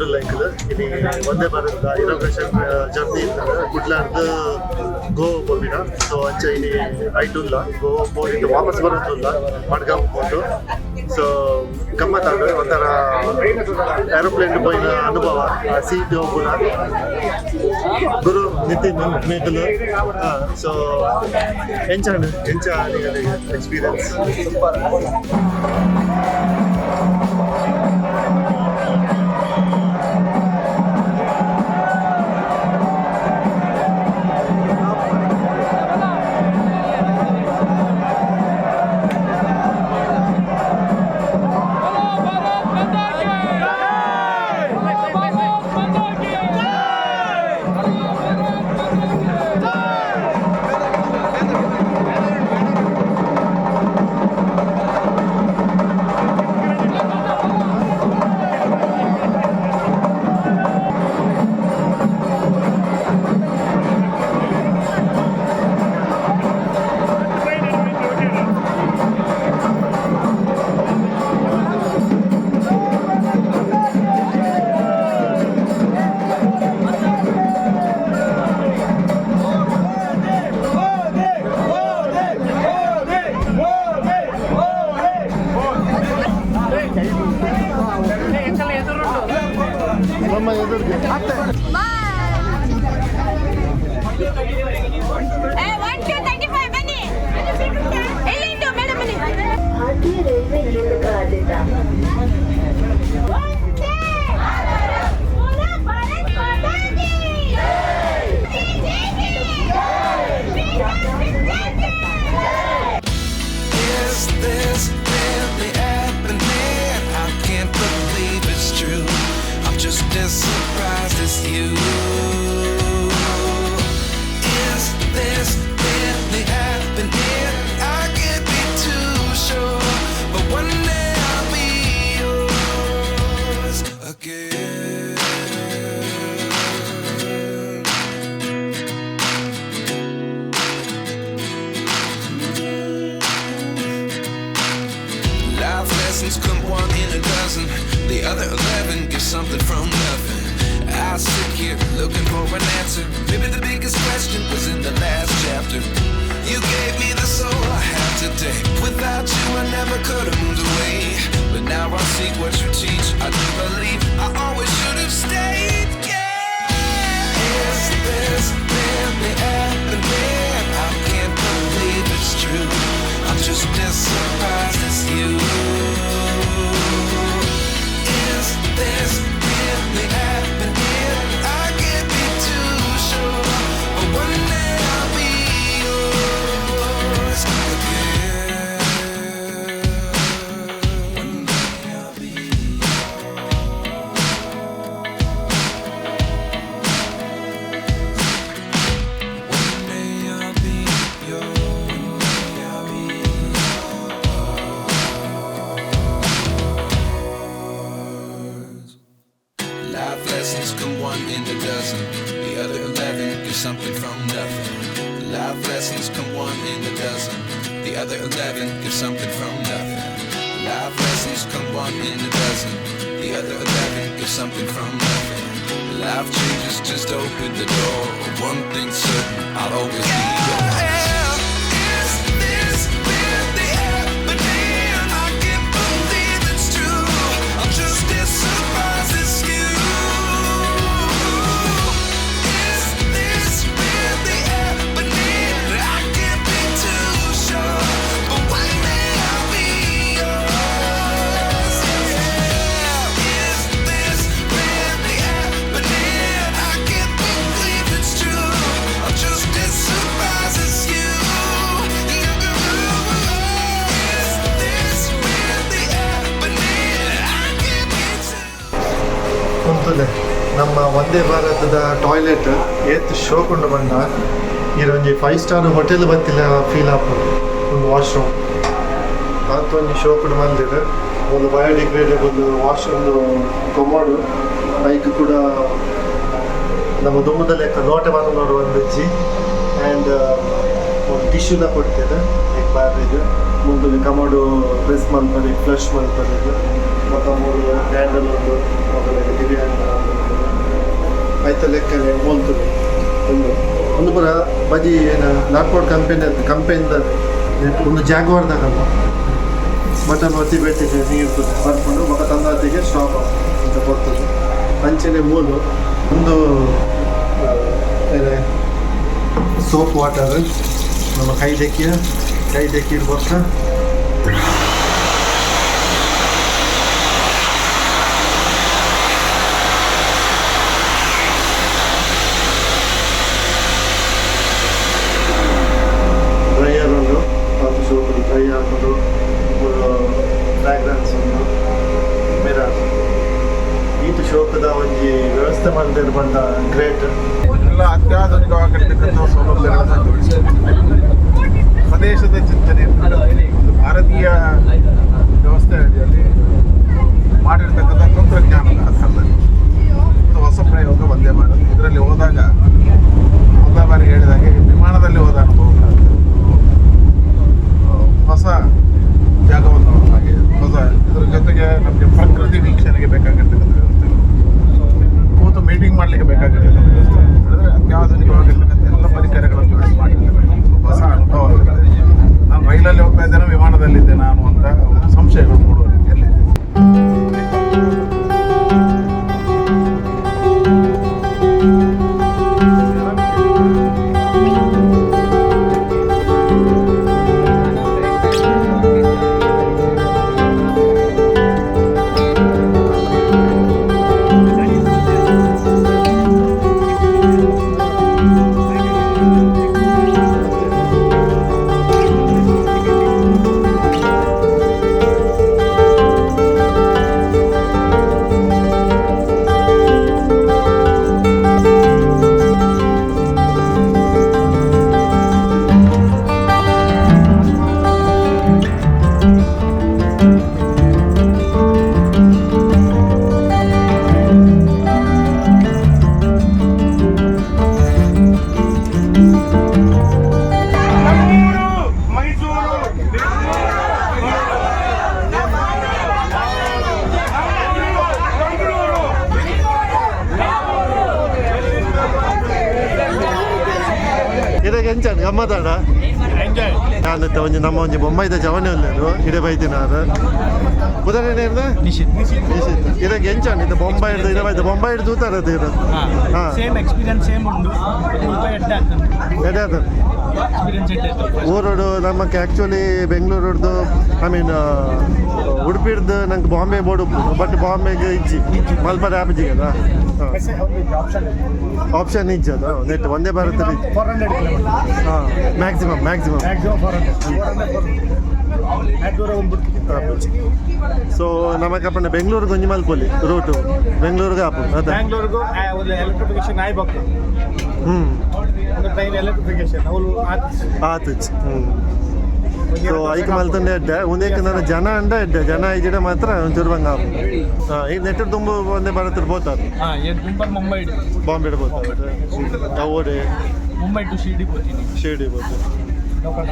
ಪೋವೊಂದುಲ್ಲ ಎಂಕುಲು. ಇನಿ Vande Bharat inauguration journey ಇತ್ತಂಡ್. ಕುಡ್ಲಾರ್ದ್ Goa ಪೋಪಿನ. ಸೊ ಅಂಚ ಇನಿ ಐಟುಲ್ಲ ಗೋವಾ ಪೋದು ವಾಪಸ್ ಬರೋದುಲ್ಲ ಮಡ್ಗಾಂವ್ ಪೋದು. ಸೊ ಗಮ್ಮತ್ತಾಂಡ್, ಒಂಥರ ಏರೋಪ್ಲೇನ್ ಪೋಯಿನ ಅನುಭವ, ಸೀಟ್ ಹೋಗುನ. ಗುರು ನಿತಿನ್ ಮೇಕಲ್. ಸೊ ಎಂಚಾಂಡ್, ಎಂಚ ಎಕ್ಸ್ಪೀರಿಯನ್ಸ್? ಸೂಪರ್. भारत माता की जय! भारत माता की जय! भारत माता की जय! ನಮ್ಮ ಎದುರಿಗೆ. 1 2 35 ಬನ್ನಿ. ಎಲ್ಲಿಂದು ಮೇಡಮ್, ಬನ್ನಿ. ಭಾರತೀಯ ರೈಲ್ವೆ ನಿಯಂತ್ರಕ ಆದ್ಯತಾ. ವಂದೇ ಬೋಲೋ ಭಾರತ್ ಮಾತಾ ಕಿ ಜೈ! ಜೈ! Is this really happening? I can't believe it's true. I'm just as surprised as you. Is this really happening? I can't be too sure, but one day I'll be yours again. Life lessons come one in a dozen. The other 11 get something from nothing. I sit here looking for an answer. Maybe the biggest question was in the last chapter. You gave me the soul I have today. Without you, I never could have moved away. But now I see what you teach. I do believe I always should have stayed. Yeah. Is this really happening? I can't believe it's true. I'm just as surprised as you. Is this really happening? I can't be too sure, but one day I'll be yours again. One day I'll be One day I'll be yours. One day I'll be yours. Life lessons come one in a dozen. The other 11 get something from nothing. Life lessons come one in a dozen. The other 11 give something from nothing. Life lessons come one in a dozen. The other 11 give something from nothing. Life changes just open the door. One thing's certain, I'll always be yours. Is this really happening? I can't believe it's true. I'm just as surprised as you. Is this really happening? I can't be too sure, but one day I'll be yours. Yeah. Is this really happening? I can't believe it's true. I'm just as surprised as you. Is this really happening? I can't be too. ಉಂತುಲೆ, ನಮ್ಮ ವಂದೇ ಭಾರತದ toilet ಏತ್ ಶೋಕುಂಡು ಪಂಡ, ಈರೊಂಜಿ five star hotel ಬತ್ತಿನ feel ಆಪುಂಡು. ಒಂದು washroom ಆತ್ ಒಂಜಿ ಶೋಕುಡು ಮಲ್ದೆರ್. ಒಂದು ಬಯೋಡಿಗ್ರೇಡೇಬಲ್ ವಾಶ್, ಒಂದು ಕೊಮೋಡು. ಐಕ್ ಕೂಡ ನಮ್ಮ ದುಂಬುದ ಲೆಕ್ಕ ನೋಟೆ ಮಾತ ನೋಡುವ ಒಂದಿಜ್ಜಿ. ಆ್ಯಂಡ್ ಒಂದು ಟಿಶ್ಯೂನ ಕೊಡ್ತೇವೆ ಲೈಕ್ ಬಾರ್ರಿಗೆ. ಮುಂದೆ ಕಮೋಡು ಪ್ರೆಸ್ ಮಲ್ಪರೆ, ಫ್ಲಶ್ ಮಲ್ಪರೆ. ಬೊಕ್ಕ ಮೂರು ಹ್ಯಾಂಡಲ್ ಉಂಡು ಮೊದಲಿಗೆ ದಿವ್ಯಾಂಗ ಐತ ಲೆಕ್ಕನೆ ಮೋಲ್ತುಡು ಒಂದು ಒಂದು ಪೂರ ಬಜಿ ಏನು ಲಾಕ್ಔಟ್ ಕಂಪೆನಿ ಕಂಪೆನಿದ ಒಂದು ಜಾಗ್ವಾರ್ದಾಗಲ್ಲ ಬಟನ್ ಒತ್ತಿ ಬೇಟಿಗೆ ನೀರು ಬರ್ಕೊಂಡು ಬೊಕ್ಕ ತಂದಾತಿಗೆ ಸ್ಟಾಪ್ ಅಂತ ಬರ್ತದೆ. ಅಂಚನೆ ಮೂಲು ಒಂದು ಏನೇ ಸೋಪ್ ವಾಟರ್ ನಮ್ಮ ಕೈ ದೆಕ್ಕಿಯ ಕೈ ದೆಕ್ಕಿ ಬೊಕ್ಕ ಡ್ರೈಯರ್ ಉಂಟು ಅದು ಸೋಪ್ ಡ್ರೈ ಹಾಕೋದು ಫ್ರಾಗ್ರೆನ್ಸ್ ಉಂಟು ಮಿರರ್ ಈತ ಶೋಕದ ಒಂಜಿ ವ್ಯವಸ್ಥೆ ಮಲ್ದೆರ್ ಪಂಡ ಗ್ರೇಟ್. ಎಲ್ಲ ಅತ್ಯಾಧುನಿಕವಾಗಿರ್ತಕ್ಕಂಥ ಸೌಲಭ್ಯಗಳನ್ನು ಜೋಡಿಸಿ ಸ್ವದೇಶದ ಚಿಂತನೆ, ಒಂದು ಭಾರತೀಯ ವ್ಯವಸ್ಥೆ ಅಡಿಯಲ್ಲಿ ಮಾಡಿರ್ತಕ್ಕಂಥ ತಂತ್ರಜ್ಞಾನದ ಆಧಾರದಲ್ಲಿ ಒಂದು ಹೊಸ ಪ್ರಯೋಗ ವಂದೇ ಭಾರತ್. ಇದರಲ್ಲಿ ಹೋದಾಗ ಮೊದಲ ಬಾರಿ ಹೇಳಿದಾಗೆ ವಿಮಾನದಲ್ಲಿ ಹೋದ ಅನುಭವ ಬರುತ್ತೆ. ಒಂದು ಹೊಸ ಜಾಗವನ್ನು ಹಾಗೆ ಹೊಸ ಇದರ ಜೊತೆಗೆ ನಮಗೆ ಪ್ರಕೃತಿ ವೀಕ್ಷಣೆಗೆ ಬೇಕಾಗಿರ್ತಕ್ಕಂಥ ವ್ಯವಸ್ಥೆಗಳು, ಕೂತು ಮೀಟಿಂಗ್ ಮಾಡಲಿಕ್ಕೆ ಬೇಕಾಗಿರ್ತಕ್ಕಂಥ ವ್ಯವಸ್ಥೆ ಅಂದರೆ ಅತ್ಯಾಧುನಿಕವಾಗಿರ್ತಕ್ಕಂಥ ಎಲ್ಲ ಪರಿಕರಗಳನ್ನು ಜೋಡಿಸಿ ಮಾಡಿರ್ತಕ್ಕಂಥ ಒಂದು ಹೊಸ ಅನುಭವ ಆಗುತ್ತೆ. ನಾನು ರೈಲಲ್ಲಿ ಹೋಗ್ತಾ ಇದ್ದೇನೆ, ವಿಮಾನದಲ್ಲಿದ್ದೆ ನಾನು ಅಂತ ಒಂದು ಸಂಶಯಗಳು ಮೂಡುವ ರೀತಿಯಲ್ಲಿ. ಇದಕ್ಕೆ ಎಂಚ ಗಮ್ಮತ್ತಾಡ ನಾನು ಒಂಜಿ ನಮ್ಮ ಒಂಜಿ ಬೊಂಬೈದ ಜವನೆ ಉಲ್ಲೇರು ಇಡೆ ಬೈದಿನಾರು ಉದಾಹರಣೆ ಇರ್ದ ನಿಶಿತ್. ನಿಶಿತ್ ಇದಕ್ಕೆ ಎಂಚ ಇದು ಬೊಂಬೈ ಹಿಡ್ದು ಇದೆ ಬೈದ ಬೊಂಬೈ ಹಿಡ್ದು ತೂತಾರ ಇದು. ಹಾ. Same experience same ಉಂಡು ಮುಲ್ಪ ಎಡ್ಡೆ ಆಗ್ತದೆ. ಎಡೆ ಅದು. ಎಕ್ಸ್ಪೀರಿಯನ್ಸ್ ಎಡ್ಡೆ ಆಯ್ತು. ಊರೋಡು ನಮ್ಮಕ್ಕೆ ಆ್ಯಕ್ಚುಲಿ ಬೆಂಗಳೂರದ್ದು, I mean ಉಡುಪಿಡ್ದು ನಂಗೆ ಬಾಂಬೆ ಬೋರ್ಡ್, ಬಟ್ ಬಾಂಬೆಗೆ ಇಜ್ಜಿ ಮಲ್ಪರ ಆಪಜಿಗೆ ಅದ ಆಪ್ಷನ್ ಇಜ್ಜಿ ಅದು ನೆಟ್ ಒಂದೇ ಭಾರತ. ಹಾಂ, maximum maximum. So ನಮಗೆ ಅಪ್ಪನ ಬೆಂಗಳೂರಿಗೆ ಒಂಜಿ ಮಲ್ಪೊಲಿ ರೂಟು ಬೆಂಗಳೂರಿಗೆ ಆಪು ಅದ. ಬ್ಯಾಂಗ್ಳೂರ್ಗೂ ಒಂದು ಎಲೆಕ್ಟ್ರಿಫಿಕೇಶನ್ ಆಯ್ಬೇಕು. ಹ್ಞೂ. ಒಂದು ಟ್ರೈನ್ ಎಲೆಕ್ಟ್ರಿಫಿಕೇಶನ್ ಅವಳು. ಆತು. ಹ್ಞೂ, ಸೊ ಐಕ್ ಮಲ್ತಂಡೆ ಎಡ್ಡೆ ಒಂದೇಕ್ ನನ್ನ ಜನ ಅಂಡ ಎಡ್ಡೆ ಜನ ಐಜಿಡ ಮಾತ್ರ ಒಂಚೂರು ಬಂಗ ಆಪು. ಹಾಂ, ಈಗ ನೆಟ್ ತುಂಬ ಒಂದೇ ಭಾರತ ಬೋತಾರೆ. ಹಾಂ, ದುಂಬರ್ ಮುಂಬೈ. ಬಾಂಬೆ ಬೋತಾರೆ ಅವು. ಮುಂಬೈ ಟು ಶಿರ್ಡಿ ಪೋತೀನಿ. ಶಿರ್ಡಿ ಬೋತು. ಲೋಕಲ್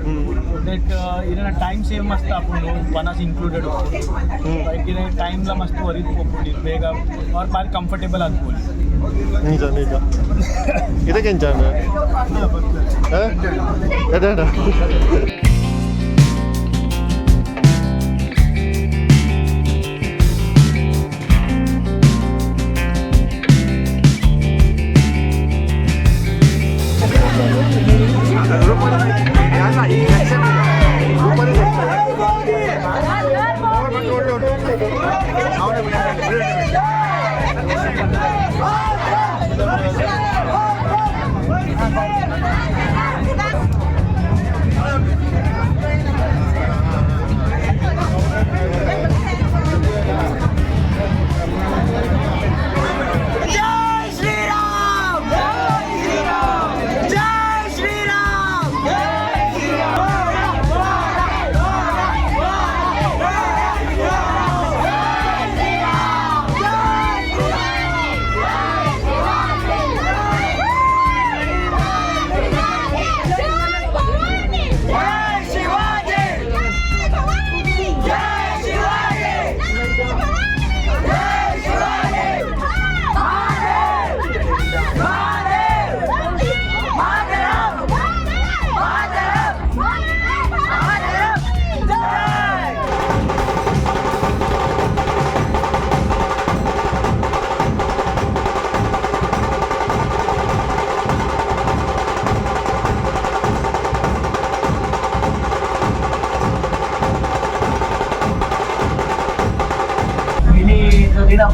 ಹ್ಞೂ. That ಇದನ್ನ ಟೈಮ್ ಸೇವ್ ಮಸ್ತ್ ಆಪುಂಡು, 1 ಅವರ್ಸ್ ಇನ್ಕ್ಲೂಡೆಡ್. ಲೈಕ್ ಟೈಮ್ಲ ಮಸ್ತ್ ವರಿದ್ ಪೋಪುಂಡು ಬೇಗ ಅವ್ರು ಬಾರಿ ಕಂಫರ್ಟೇಬಲ್ ಆಗ್ಬೋದು. ನಿಜ ನಿಜ. ಇದಕ್ಕೆ ಎಂಚ ಎಡ.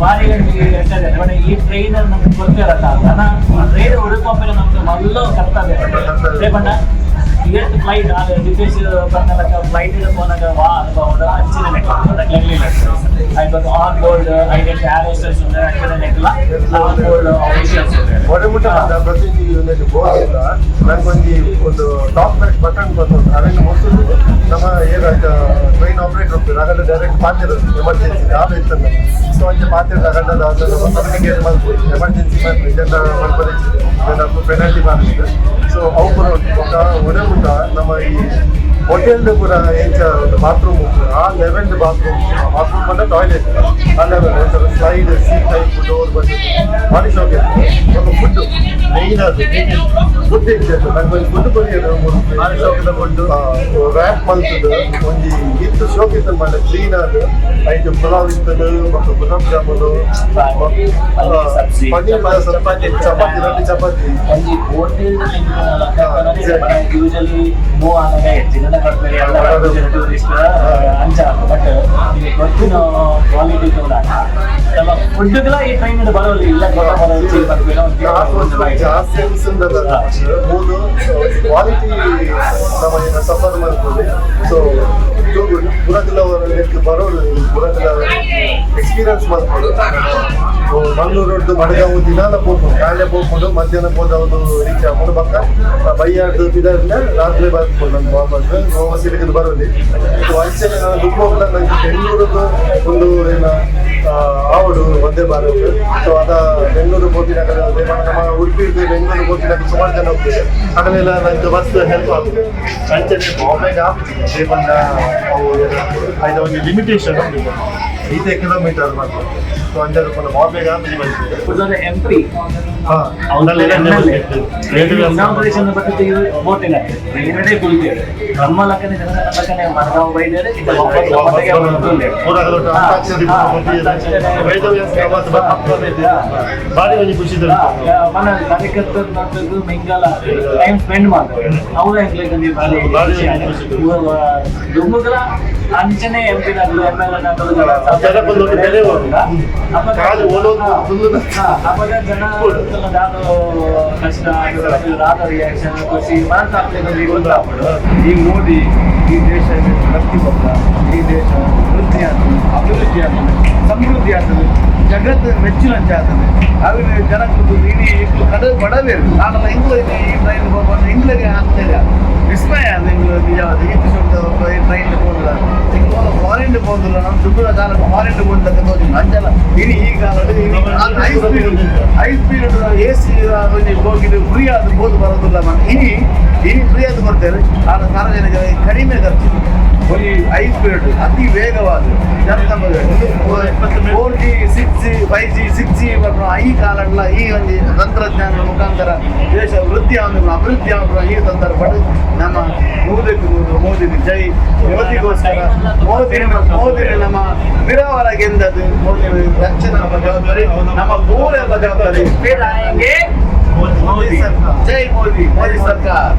ಬಾರಿ ಬಟ್ ಈ ಟ್ರೈನ್ ನಮ್ಗೆ ಗೊತ್ತಿರತ್ತ ಅಣ್ಣ. ಈ ಟ್ರೈನ್ ಉಡುಪಂಪಿನ ನಮ್ಗೆ ಮಲ್ಲ ಕರ್ತವ್ಯ ಪಂಡ ಏತ್ ಫ್ಲೈಟ್ ಡಿಫೆನ್ಸ್ ಬಂದಾಗ ಫ್ಲೈಟ್ ಪೋನಾಗ ವಾ ಅನುಭವ ಉಂಡು ಅಂಚಿನ ನೆಕ್ ಐಬೊಕ್ಕ ಆನ್ ಬೋರ್ಡ್ ಐಡೆಂಟ್ ಏರ್ ಹೋಸ್ಟೆಸ್ ಉಂಡು ಅಂಚಿನ ನೆಕ್ಲ on board officials. ಒಡೆಮುಟ್ಟ ಪ್ರತಿ ಯೂನಿಟ್ ಬೋರ್ಡ್ ನಂಗೊಂಜಿ ಒಂದು top back button ಬಂತು. ಅವೇನು ಮೊಸರು ನಮ್ಮ ಏರ್ ಟ್ರೈನ್ ಆಪರೇಟರ್ ಉಂಟು ಹಾಗಾದ್ರೆ ಡೈರೆಕ್ಟ್ ಪಾತ್ರ ಎಮರ್ಜೆನ್ಸಿ ಯಾವ ಇರ್ತದೆ. ಸೊ ಅಂಚೆ ಪಾತ್ರ ತಗೊಂಡದ ಕಮ್ಯುನಿಕೇಟ್ ಮಾಡ್ಬೋದು. ಎಮರ್ಜೆನ್ಸಿ ಮಾಡ್ಬೋದು, ಇದನ್ನ ಮಾಡ್ಬೋದು, ಇದನ್ನ ಪೆನಾಲ್ಟಿ ಮಾಡ್ಬೋದು. ಸೊ ಅವು ಪೂರ ಉಂಟು. ಬೊಕ್ಕ ಒಡೆಮುಟ್ಟ ನಮ್ಮ ಈ ಹೋಟೆಲ್ ಪೂರ ಎಂಚ ಒಂದು ಬಾತ್ರೂಮ್ ಉಂಟು, ಆ level bathroom, bathroom ಬಂದ ಟಾಯ್ಲೆಟ್ ಆ ಲೆವೆಲ್ ಒಂಥರ slide C type door ಬಂದು ಭಾರಿ ಶೋಕ್ ಇತ್ತು. ಒಂದು ಫುಡ್ ಮೇಯ್ನ್, ಅದು ಫುಡ್ ಇತ್ತು. ನಂಗೆ ಒಂದು ಫುಡ್ ಕೊರಿಯರ್ ಭಾರಿ ಶೋಕದ ಫುಡ್. ರ್ಯಾಪ್ ಮಲ್ತದ ಒಂಜಿ ಇತ್ತು, ಶೋಕ್ ಇತ್ತು ಮಂಡ ಕ್ಲೀನ್ ಅದು ಐಟು ಪುಲಾವ್ ಇತ್ತದು ಮತ್ತು ಗುಲಾಬ್ ಜಾಮೂನು, ಪನ್ನೀರ್ ಸಬ್ಜಿ, ಪನ್ನೀರ್ ಚಪಾತಿ, ಚಪಾತಿ ರೊಟ್ಟಿ ಚಪಾತಿ. ಒಂಜಿ hotel usually move ಆದಾಗ ಹೆಚ್ಚಿನ ಬರ್ತಾರೆ ಎಲ್ಲ ಟೂರಿಸ್ಟ್ ಅಂಚ. ಬಟ್ ನೀವು ಗೊತ್ತಿನ ಕ್ವಾಲಿಟಿ ತೋಲಾಗ ನಮ್ಮ ಫುಡ್ಗಳ ಈ ಟ್ರೈನ್ ಬರೋಲ್ಲ ಇಲ್ಲ ಬರೋಲ್ಲ ಬರ್ಬೇಕು. ಜಾಸ್ತಿ ಅನ್ಸಂದಲ್ಲ, ಮೂರು ಕ್ವಾಲಿಟಿ ನಮ್ಮ ಏನು ಸಫರ್ ಮಾಡ್ಬೋದು. ಸೊ ಟೂ ಗುಡ್. ಪುರದಲ್ಲ ಬರೋದು, ಪುರದಲ್ಲ ಎಕ್ಸ್ಪೀರಿಯನ್ಸ್ ಮಾಡ್ಬೋದು. ಮಂಗಳೂರು ಮಡಗಾವು ದಿನಾಲ ಪೋಪುಂಡು, ಕಾಲೆ ಪೋಪುಂಡು, ಮಧ್ಯಾಹ್ನ ಪೋದವ್ದು ರೀಚ್ ಆಪುಂಡು. ಬೊಕ್ಕ ಬಯ್ಯಾರ್ದು ಪಿದಾರ್ನ ರಾತ್ರಿ ಬರ್ಪುಂಡು. ನಂಗೆ ವಾಪಸ್ ಗೋವಾ ಸಿಟಿಗೆ ಬರೋದು. ಸೊ ಅಂಚನೆ ದುಂಬೋಗ್ಲ ನಂಗೆ ಬೆಂಗಳೂರದ್ದು ಒಂದು ಏನ ಆವಡು ವಂದೇ ಭಾರತ್. ಸೊ ಅದ ಬೆಂಗಳೂರು ಪೋಪಿನಾಗ, ನಮ್ಮ ಉಡುಪಿ ಬೆಂಗಳೂರು ಪೋಪಿನಾಗ ಸುಮಾರು ಜನ ಹೋಗ್ತದೆ. ಅದನ್ನೆಲ್ಲ ನಂಗೆ ಬಸ್ ಹೆಲ್ಪ್ ಆಗುತ್ತೆ. ಅಂಚನೆ ಬಾಂಬೆಗೆ ಆಪುಜಿ ಪಂಡ ಅವು ಐದ ಒಂದು ಲಿಮಿಟೇಷನ್ ಉಂಟು, ಈತೆ ಕಿಲೋಮೀಟರ್ ಮಾತ್ರ. ಸೊ ಅಂಚನೆ ಪಂಡ ಬಾಂಬೆಗೆ ಆಪುಜಿ ಬಂದಿದೆ. ಎಂ ಪಿ ಹಾಂ. ಇನಾಗ್ರೇಷನ್ ಬರ್ತದೆ ಬೋಟಿನ ಟ್ರೈನ್ ಕುಳಿತೇವೆ. ನಮ್ಮ ಲಕ್ಕನೆ ಜನ ಲಕ್ಕನೆ ಮಡಗಾಂವ್ ಬೈದೇರೆ. ಭಾರಿ ಒಂಜಿ ಖುಷಿ. మన ಕಾರ್ಯಕರ್ತರು ಮಿಂಗಲ್ ಟೈಮ್ ಸ್ಪೆಂಡ್ ಮಾಡ್ತಾರೆ. ಅವ್ರು ಎಂಕ್ಲೆಗ್ ಬಾರಿ ಬಾರಿ ಖುಷಿ ಆಂಡ್. ಖುಷಿ. ದುಂಬುಗಳ ಅಂಚನೆ ಎಂ ಪಿ ನಗಲು ಎಂ ಎಲ್ ನಗಲು ಜನಕ್ಕೊಂದು ಬೆಲೆ ಹೋಗುದು. ಕಾಲು ಓಡೋದು full. ಅವಾಗ ಜನ ದಾದ ಕಷ್ಟ ರಾದ ರಿಯಾಕ್ಷನ್ ಖುಷಿ ಮಾತಾಡ್ಲಿಕ್ಕೆ ಗೊತ್ತಾಗ್ಬಿಡು. ಈ ಮೋದಿ ಈ ದೇಶ ಪ್ರಗತಿ ಬಲ್ಲ, ಈ ದೇಶ ವೃದ್ಧಿ ಆಗ್ತದೆ, ಅಭಿವೃದ್ಧಿ ಆಗ್ತದೆ, ಸಮೃದ್ಧಿ ಆಗ್ತದೆ, ಜಗತ್ತು ಮೆಚ್ಚಿನಂಚೆ ಆಗ್ತದೆ. ಅవి ಜನಕ್ಕೆ ಇಡೀ ಇಂಗ್ಲು ಕಡ ಬಡವೇರು ನಾನೆಲ್ಲ ಇಂಗ್ಲು ಈ ಟ್ರೈನ್ ಹೋಗ್ಬಾರ್ದು. ಇಂಗ್ಲಿಗೆ ಆಗ್ತದೆ ವಿಸ್ಮಯ. ಅದು ಇಂಗ್ಲು ನಿಜವಾದ ಈ ಈ ಟ್ರೈನ್ ಹೋದಿಲ್ಲ, ಇಂಗ್ಲು ಫಾರಿನ್ ಹೋದಿಲ್ಲ. ನಮ್ಮ ದುಡ್ಡಿನ ಕಾಲಕ್ಕೆ ಫಾರಿನ್ ಹೋದ ತೋಜಿಲ್ಲ ಅಂಚಲ್ಲ. ಇಡೀ ಈ ಕಾಲದಲ್ಲಿ high speed, high speed AC ಹೋಗಿದ್ದು ಫ್ರೀ ಆದ ಬೋದು ಬರೋದಿಲ್ಲ. ಮತ್ತೆ ಇನಿ ಇನಿ ಫ್ರೀ ಆದ ಬರ್ತೇವೆ. ಆಗ ಸಾರ್ವಜನಿಕರಿಗೆ ಕಡಿಮೆ ಖರ್ಚು. ಈ ಹೈ ಸ್ಪೀಡ್ ಅತಿ ವೇಗವಾದ ಜನತ 4G, 6G, 5G, 6G ಈ ಕಾಲಗಳ ಈ ಒಂದು ತಂತ್ರಜ್ಞಾನದ ಮುಖಾಂತರ ದೇಶ ವೃದ್ಧಿ ಆದ ಅಭಿವೃದ್ಧಿ ಆದ ಈ ಸಂದರ್ಭ ನಮ್ಮ 100ಕ್ಕೆ 100 ಮೋದಿಗೆ ಜೈ. ಮೋದಿಗೋಸ್ಕರ ಮೋದಿ ಮೋದಿ ನಮ್ಮ ವಿರವರ ಗೆದ್ದದ್ದು. ಮೋದಿ ರಕ್ಷಣಾ ಜವಾಬ್ದಾರಿ ನಮ್ಮ ಪೂರ ಜವಾಬ್ದಾರಿ. ಫಿರ್ ಆಯೆಂಗೆ ಮೋದಿ ಸರ್ಕಾರ. ಜೈ ಮೋದಿ, ಮೋದಿ ಸರ್ಕಾರ.